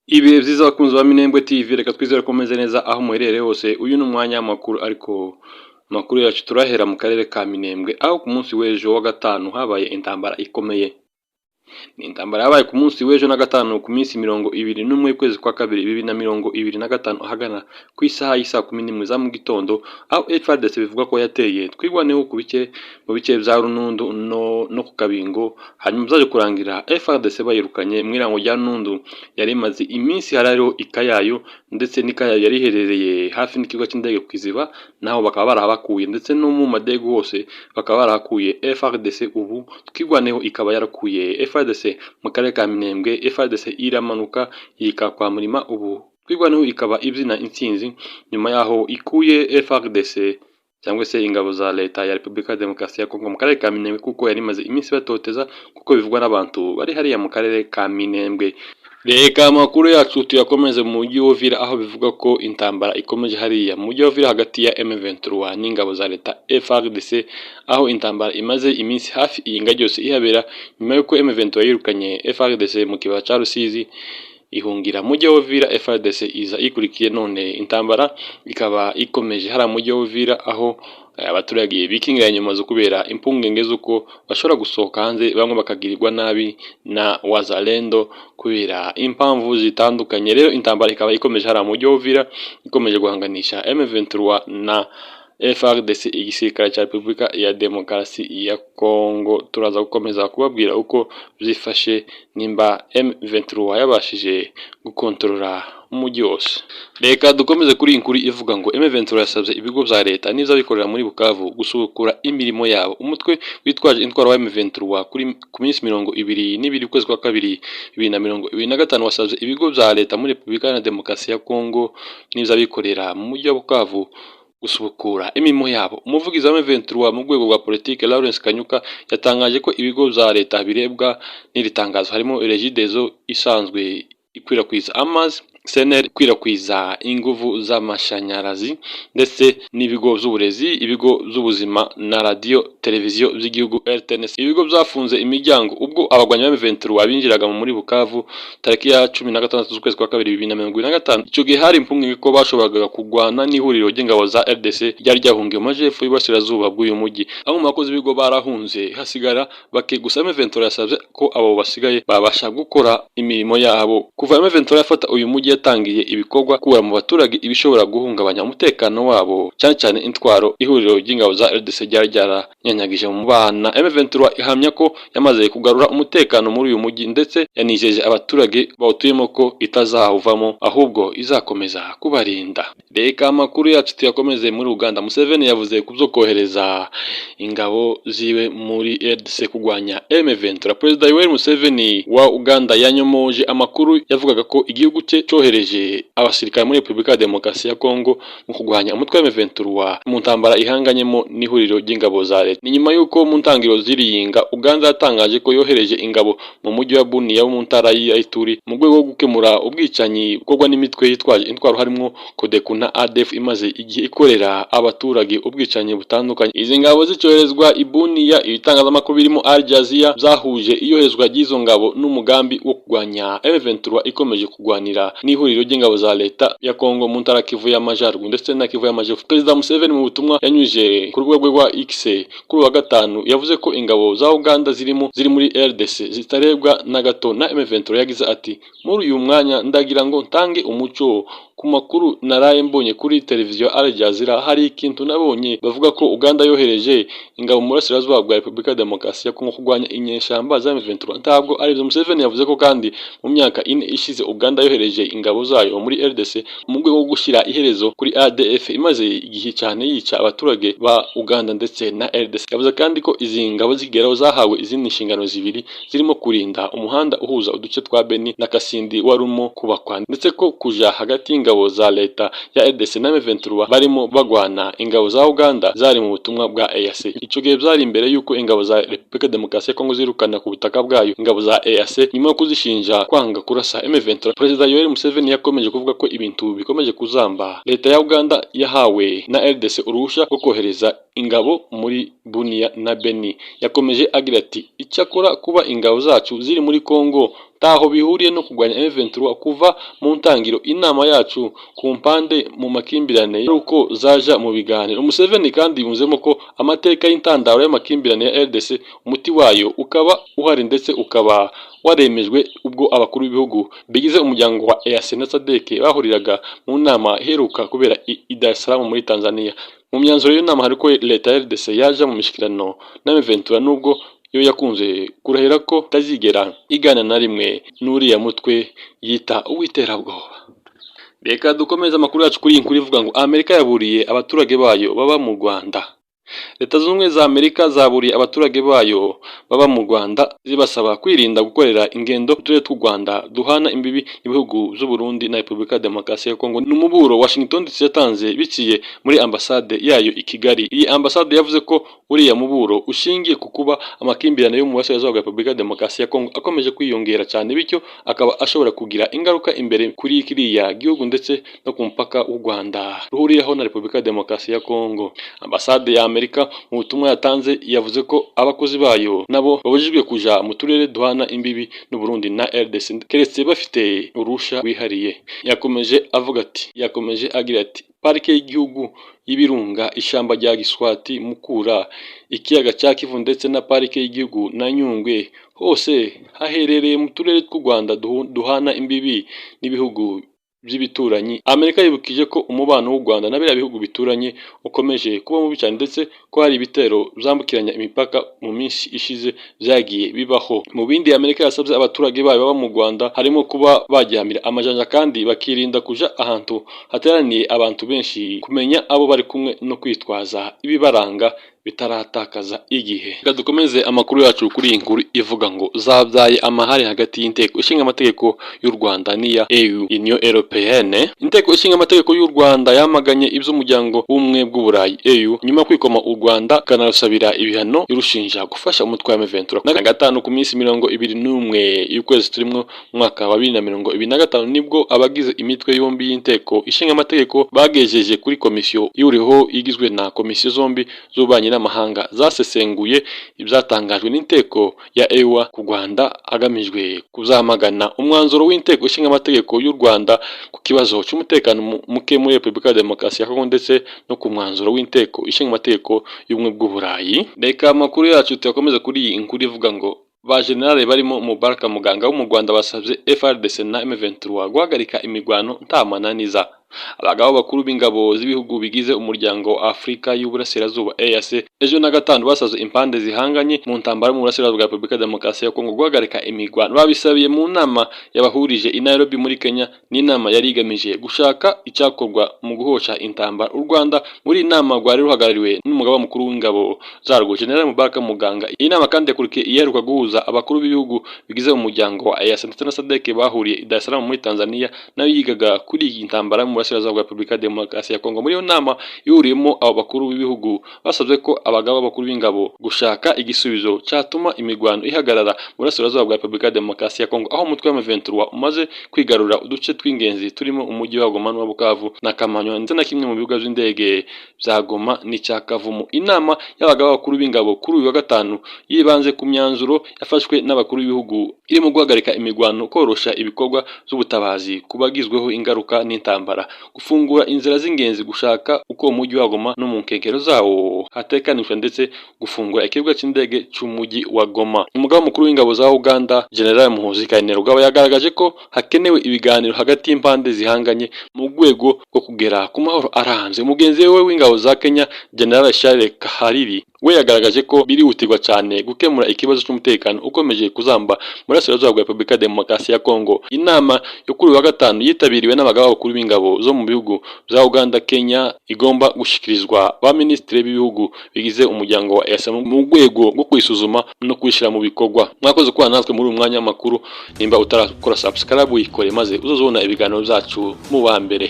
Ibihe byiza abakunzi ba Minembwe TV, reka twizere ko mumeze neza aho muherereye hose. Uyu ni umwanya w'amakuru, ariko amakuru yacu turahera mu karere ka Minembwe, aho ku munsi w'ejo wa gatanu habaye intambara ikomeye. Ni intambara yabaye ku munsi w'ejo na gatanu, ku minsi 21 y'ukwezi kwa kabiri 2025, ahagana ku isaha y'isaa 11 za mu gitondo, aho FARDC bivuga ko yateye Twirwaneho ku bice mu bice bya Runundu no ku Kabingo. Hanyuma byaje kurangira FARDC bayirukanye mu irango rya Nundu yari imaze iminsi hariho ikayayo, ndetse n'ikayayo yari iherereye hafi n'ikibuga cy'indege ku Kiziba, naho bakaba barahabakuye, ndetse no mu Madegu hose bakaba barahakuye FARDC. Ubu Twirwaneho ikaba yarakuye FARDC mu karere ka Minembwe. FARDC iramanuka yika kwa Murima, ubu Twirwaneho ikaba ibyina intsinzi nyuma yaho ikuye FARDC cyangwa se ingabo za leta ya Repubulika ya Demokarasi ya Kongo mu karere ka Minembwe, kuko yari imaze iminsi batoteza, kuko bivugwa n'abantu bari hariya mu karere ka Minembwe. Reka amakuru yacu tuyakomeze mu mujyi wa Uvira, aho bivuga ko intambara ikomeje hariya mu mujyi wa Uvira hagati ya M23 n'ingabo za leta FARDC, aho intambara imaze iminsi hafi iyi yose ihabera, nyuma y'uko M23 yirukanye FARDC mu kibaya cya Rusizi ihungira mu mujyi wa Uvira, FARDC iza ikurikiye, none intambara ikaba ikomeje hariya mu mujyi wa Uvira, aho abaturage bikingiranye mu mazu kubera impungenge z'uko bashobora gusohoka hanze bamwe bakagirirwa nabi na Wazalendo kubera impamvu zitandukanye. Rero intambara ikaba ikomeje hariya mu mujyi wa Uvira, ikomeje guhanganisha M23 na FARDC, igisirikare cya Repubulika ya Demokarasi ya Kongo. Turaza gukomeza kubabwira uko byifashe, nimba M23 yabashije gukontorora umujyi wose. Reka dukomeze kuri iyi nkuru ivuga ngo M23 yasabye ibigo bya leta n'iz'abikorera muri Bukavu gusubukura imirimo yabo. Umutwe witwaje intwaro wa M23 kuri ku minsi 22 ukwezi kwa kabiri 2025 wasabye ibigo bya leta muri Repubulika ya Demokarasi ya Kongo n'iz'abikorera mu mujyi wa Bukavu gusubukura imirimo yabo. Umuvugizi wa M23 mu rwego rwa politike, Lawrence Kanyuka, yatangaje ko ibigo bya leta birebwa n'iri tangazo harimo Regideso isanzwe ikwirakwiza amazi, SNEL ikwirakwiza ingufu z'amashanyarazi, ndetse n'ibigo by'uburezi, ibigo by'ubuzima na radiyo televiziyo by'igihugu RTNC. Ibigo byafunze imiryango ubwo abagwanyi ba M23 binjiraga muri Bukavu tariki ya 16 z'ukwezi kwa kabiri 2025. Icyo gihe hari impungenge ko bashoboraga kurwana n'ihuriro ry'ingabo za RDC ryari ryahungiye mu majepfo y'uburasirazuba bw'uyu mujyi. Bamwe mu bakozi b'ibigo barahunze, hasigara bake gusa. M23 yasabye ko abo basigaye babasha gukora imirimo yabo. Kuva M23 yafata uyu mujyi, yatangiye ibikorwa gukura mu baturage ibishobora guhungabanya umutekano wabo, cyane cyane intwaro ihuriro ry'ingabo za RDC ryari ryaranyanyagije mu bana. M23 ihamya ko yamaze kugarura umutekano muri uyu mujyi, ndetse yanijeje abaturage bawutuyemo ko itazawuvamo, ahubwo izakomeza kubarinda. Reka amakuru yacu tuyakomeze muri Uganda. Museveni yavuze ku byo kohereza ingabo ziwe muri RDC kurwanya M23. Perezida Yoweri Museveni wa Uganda yanyomoje amakuru yavugaga ko igihugu cye cyohereje abasirikare muri Repubulika ya Demokarasi ya Kongo mu kurwanya umutwe wa M23 mu ntambara ihanganyemo n'ihuriro ry'ingabo za leta. Ni nyuma y'uko mu ntangiriro z'iriyinga Uganda yatangaje ko yohereje ingabo mu mujyi wa Bunia wo mu ntara ya Ituri mu rwego rwo gukemura ubwicanyi bukorwa n'imitwe yitwaje intwaro harimo Codeco na ADF imaze igihe ikorera abaturage ubwicanyi butandukanye. Izi ngabo zicyoherezwa i Bunia, ibitangazamakuru birimo Al Jazeera byahuje iyoherezwa ry'izo ngabo n'umugambi wo kurwanya M23 ikomeje kurwanira n'ihuriro ry'ingabo za leta ya Kongo mu ntara Kivu y'Amajyaruguru ndetse na Kivu y'Amajyepfo. Perezida Museveni mu butumwa yanyujije ku rubuga rwe rwa X kuri uwa gatanu yavuze ko ingabo za Uganda zirimo ziri muri RDC zitarebwa na gato na M23. Yagize ati: "Muri uyu mwanya ndagira ngo ntange umuco ku makuru naraye mbonye kuri televiziyo Al Jazeera. Hari ikintu nabonye bavuga ko Uganda yohereje ingabo mu burasirazuba bwa Repubulika ya Demokarasi ya Kongo kurwanya inyeshyamba za M23. Ntabwo aribyo." Museveni yavuze ko kandi mu myaka 4 ishize Uganda yohereje ingabo zayo muri RDC mu rwego rwo gushyira iherezo kuri ADF imaze igihe cyane yica abaturage ba Uganda ndetse na RDC. Yavuze kandi ko izi ngabo zigeraho zahawe izindi nshingano zibiri zirimo kurinda umuhanda uhuza uduce twa Beni na Kasindi warimo kubakwa, ndetse ko kuja hagati y'ingabo za leta ya RDC na M23 barimo bagwana, ingabo za Uganda zari mu butumwa bwa EAC. Icyo gihe byari imbere y'uko ingabo za Repubulika Demokarasi ya Kongo zirukana ku butaka bwayo ingabo za EAC nyuma yo kuzishinja kwanga kurasa M23. Perezida Yoweri Museveni yakomeje kuvuga ko ibintu bikomeje kuzamba. Leta ya Uganda yahawe na RDC uruhushya rwo kohereza ingabo muri Bunia na Beni. Yakomeje agira ati: "Icyakora kuba ingabo zacu ziri muri Kongo ntabwo taho bihuriye no kurwanya M23. Kuva mu ntangiro, inama yacu ku mpande mu makimbirane uko zaja mu biganiro. Museveni kandi yunzemo ko amateka y'intandaro y'amakimbirane ya RDC, umuti wayo ukaba uhari ndetse ukaba waremejwe ubwo abakuru b'ibihugu bigize umuryango wa EAC na SADC bahuriraga mu nama iheruka kubera i Dar es Salaam muri Tanzania. Mu myanzuro y'iyo nama hari ko leta ya RDC yaja mu mishikirano na M23, nubwo yo yakunze kurahira ko itazigera igana na rimwe n'uriya mutwe yita uw'iterabwoba. Reka dukomeze amakuru yacu kuri iyi nkuru ivuga ngo Amerika yaburiye abaturage bayo baba mu Rwanda. Leta Zunze Ubumwe za Amerika zaburiye abaturage bayo baba mu Rwanda, zibasaba kwirinda gukorera ingendo mu turere tw'u Rwanda duhana imbibi n'ibihugu by'u Burundi na Repubulika ya Demokarasi ya Kongo. Ni umuburo Washington DC yatanze biciye muri ambasade yayo i Kigali. Iyi ambasade yavuze ko uriya muburo ushingiye ku kuba amakimbirane yo mu burasirazuba bwa Repubulika ya Demokarasi ya Kongo akomeje kwiyongera cyane, bityo akaba ashobora kugira ingaruka imbere kuri kiriya gihugu ndetse no ku mupaka w'u Rwanda ruhuriraho na Repubulika ya Demokarasi ya Kongo. Ambasade ya Amerika mu butumwa yatanze yavuze ko abakozi bayo nabo babujijwe kuja mu turere duhana imbibi n'u Burundi na RDC keretse bafite uruhusha rwihariye. Yakomeje avuga ati, yakomeje agira ati: "Parike y'igihugu y'Ibirunga, ishyamba rya Giswati Mukura, ikiyaga cya Kivu ndetse na parike y'igihugu na Nyungwe, hose haherereye mu turere tw'u Rwanda duhana imbibi n'ibihugu by'ibituranyi." Amerika yibukije ko umubano w'u Rwanda na biriya bihugu bituranye ukomeje kuba mubi cyane, ndetse ko hari ibitero byambukiranya imipaka mu minsi ishize byagiye bibaho. Mu bindi Amerika yasabye abaturage bayo baba mu Rwanda harimo kuba baryamira amajanja kandi bakirinda kuja ahantu hateraniye abantu benshi, kumenya abo bari kumwe no kwitwaza ibibaranga bitaratakaza igihe. Reka dukomeze amakuru yacu kuri iyi nkuru ivuga ngo zabyaye amahari hagati y'inteko ishinga amategeko y'u Rwanda n'iya EU, Union Européenne. Inteko ishinga amategeko y'u Rwanda yamaganye iby'umuryango w'ubumwe bw'Uburayi, EU, nyuma yo kwikoma u Rwanda ikanarusabira ibihano irushinja gufasha umutwe wa M23. Na gatanu ku minsi 21 y'ukwezi turimo mu mwaka wa 2025, nibwo abagize imitwe yombi y'inteko ishinga amategeko bagejeje kuri komisiyo ihuriweho igizwe na komisiyo zombi z'ububanyi n'amahanga zasesenguye ibyatangajwe n'inteko ya EU ku Rwanda hagamijwe kuzamagana umwanzuro w'inteko ishinga amategeko y'u Rwanda ku kibazo cy'umutekano muke muri Repubulika ya Demokarasi ya Kongo ndetse no ku mwanzuro w'inteko ishinga amategeko y'ubumwe bw'Uburayi. Reka amakuru yacu tuyakomeze kuri iyi nkuru ivuga ngo ba generale barimo Mubaraka Muganga wo mu Rwanda basabye FARDC na M23 guhagarika imirwano nta mananiza. Abagabo bakuru b'ingabo z'ibihugu bigize umuryango wa Afurika y'Uburasirazuba, EAC, ejo na gatanu basabye impande zihanganye mu ntambara mu burasirazuba bwa Repubulika ya Demokarasi ya Kongo guhagarika imirwano. Babisabiye mu nama yabahurije i Nairobi muri Kenya, n'inama yari igamije gushaka icyakorwa mu guhosha intambara. U Rwanda muri iyi nama rwari ruhagarariwe n'umugaba mukuru w'ingabo zarwo, General Mubaraka Muganga. Iyi nama kandi yakurikiye iheruka guhuza abakuru b'ibihugu bigize umuryango wa EAC ndetse na SADC bahuriye i Dar es Salaam muri Tanzania, nayo yigaga kuri iyi ntambara mu burasirazuba bwa Repubulika ya Demokarasi ya Kongo. Muri iyo nama ihuriyemo abo bakuru b'ibihugu basabye ko abagaba bakuru b'ingabo gushaka igisubizo cyatuma imirwano ihagarara mu burasirazuba bwa Repubulika ya Demokarasi ya Kongo, aho umutwe wa M23 umaze kwigarurira uduce tw'ingenzi turimo umujyi wa Goma n'uwa Bukavu na Kamanyola, ndetse na kimwe mu bibuga by'indege bya Goma n'icya Kavumu. Inama y'abagaba bakuru b'ingabo kuri uyu wa gatanu yibanze ku myanzuro yafashwe n'abakuru b'ibihugu, irimo guhagarika imirwano, korosha ibikorwa by'ubutabazi ku bagizweho ingaruka n'intambara, gufungura inzira z'ingenzi, gushaka uko umujyi wa Goma no mu nkengero zawo hatekanishwa, ndetse gufungura ikibuga cy'indege cy'umujyi wa Goma. Umugaba mukuru w'ingabo za Uganda, General Muhoozi Kainerugaba, yagaragaje ko hakenewe ibiganiro hagati y'impande zihanganye mu rwego rwo kugera ku mahoro arambye. Mugenzi we w'ingabo za Kenya, General Charles Kahariri, we yagaragaje ko birihutirwa cyane gukemura ikibazo cy'umutekano ukomeje kuzamba mu burasirazuba bwa Repubulika ya Demokarasi ya Kongo. Inama yo kuri uyu wa gatanu yitabiriwe n'abagaba bakuru b'ingabo zo mu bihugu bya Uganda, Kenya, igomba gushikirizwa ba minisitiri b'ibihugu bigize umuryango wa EAC mu rwego rwo kuyisuzuma no kuyishyira mu bikorwa. Mwakoze kubana natwe muri uyu mwanya w'amakuru. Nimba utarakora subscribe, uyikore maze uzazubona ibiganiro byacu mu ba mbere.